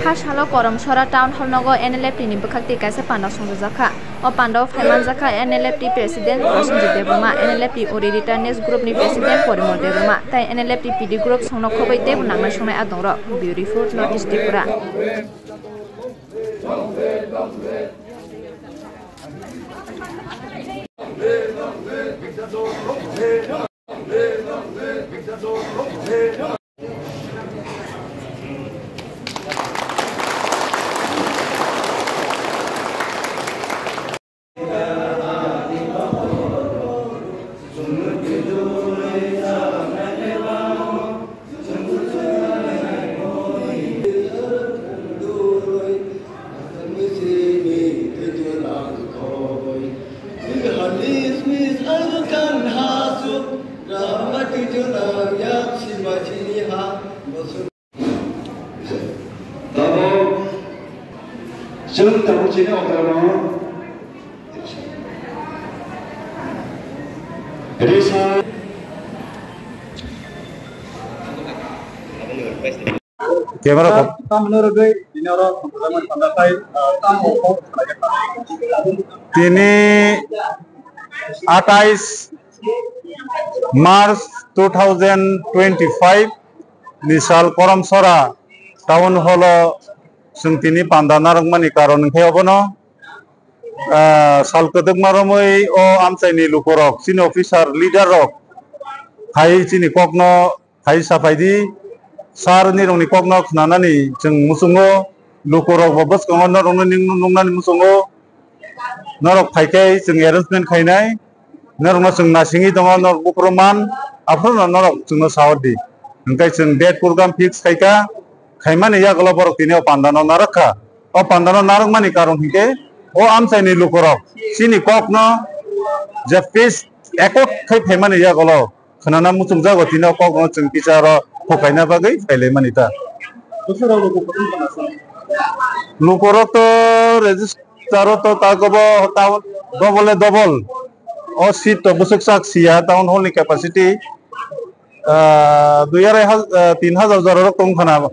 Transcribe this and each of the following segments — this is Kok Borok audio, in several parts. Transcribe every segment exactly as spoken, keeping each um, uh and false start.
Kha salo Koramsora Town Hall nogo N L F T ni bwkhak twi kaisa panda songchajakha. O pandao phaimanjakha N L F T President Prosenjit Debbarma, N L F T Uri Retainers Group ni President Porimol Debbarma, tei N L F T P D Group songno khobwi teibo nangnai songnai adongrok. Bureau Report, North East Tripura. Tabuk chwng tabuk chini okra no risa. Camera ko. Tam no rwgwi tini oro songkrak mani panda tai, ah, tam bo ko. Tini atais March two thousand twenty-five ni sal Koramsora Town Hall o chwng tini panda narwkmani karon hwnkhe obono, ah, sal kwdwkma romwi o amchaini lukurok, chini officer leader rok phai chini kokno phai saphai di, sir nirokni kokno khnanani chwng muchungo, lukurokbo bwskango norokno ning-, nuknani muchungo, norok phaikhai chwng arrangement khainai, norokno chwng naisingwi tongo, norok buphuru man, aphuru no norok chwngno sawi di. Hwnkhe chwng date program fix khaikha, khaimani yagulo borok tini o pandano narwkha. O pandano narwkmani karon hinkhe o amchaini lukurok chini kokno je peace accord khai phaimani yagulo khwnana muchungjago, tini o kokno chwng kisa oro phukaina bagwi phailaimani ta. Lukurok to register o to tagobo town double e double. O seat to bwswk chak sia, town hall ni capacity, ah, dui arai haz-, ah, tin hajar jora rok tong khana.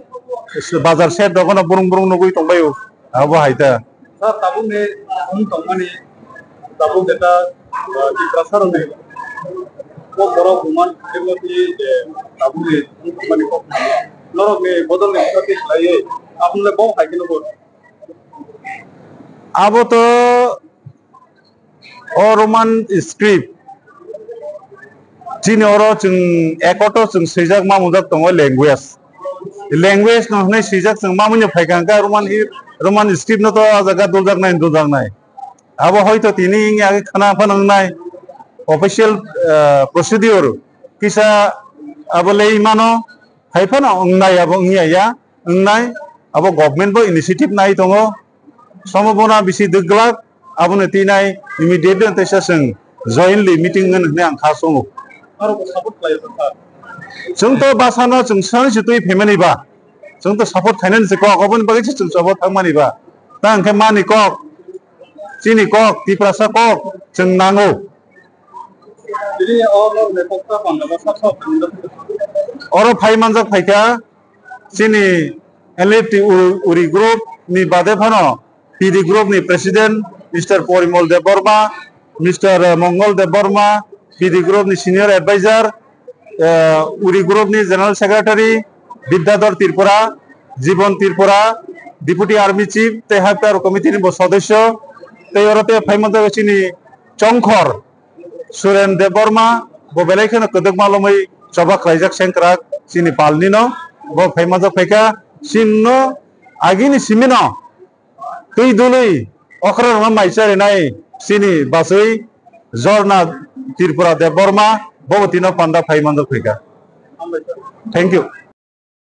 Bazar shed rok no burung burung nugwi tongbaio. Abo hai ta. Sir, tabukni wng tongmani, tabuk jeta, ah, Tiprasa rokni kok borok human khairokno twi je tabukni wng tongmani kok norokni bodolni bwkha twi khlaiwi aboni bo hai kheno bo. Abo to o Roman script. Chini oro chwng accord o chwng swijak ma mwnjak tongo language. Language no hwnwi swijak chwng ma mwnwi phaikha hwnkhe Roman hi-, Roman script no to o jaga duljaknai, duljaknai. Abo hoito tini wngya khe khna phano wngnai. Official, ah, procedure kisa abo lei mano, hai phano wngnai abo wngya ya. Wngnai, abo government bo initiative nai tongo, somo bona bisi dwglak, abono tinai immediately teisa chwng jointly meeting wng hwnwi ang kha chwngo. Norok bo support khlai rwkha, sir? Chwng to basano chwng sani se twi phaimani ba, chwng to support khainani se kok, oboni bagwi se chwng support thangmani ba. Ta hwnkhe mani kok, chini kok, Tiprasa kok chwng nango. Tini o norokni kokta panda ba sak sak tangwi. Oro phai manjak phaikha chini N L F T Uri, Uri group ni bade phano P D group ni president Mister Porimol Debbarma, Mister Mongol Debbarma, P D group ni senior advisor, eh, Uri group ni general secretary Bidyadhor Tripura, Jibon Tripura, deputy army chief tei hapter committee ni bo sodosyo, tei oro tei phai manjak chini Chongkhor Suren Debbarma, bo belai kheno kwdwkma lomwi choba khlaijak sengkrak chini palnino, bo phai manjak phaikha, chwngno agini simino twi dului okhrarokno mai charinai chini bachwi Jorna Tripura Debbarma, bobo tino panda phai manjak phaikha. Thank you.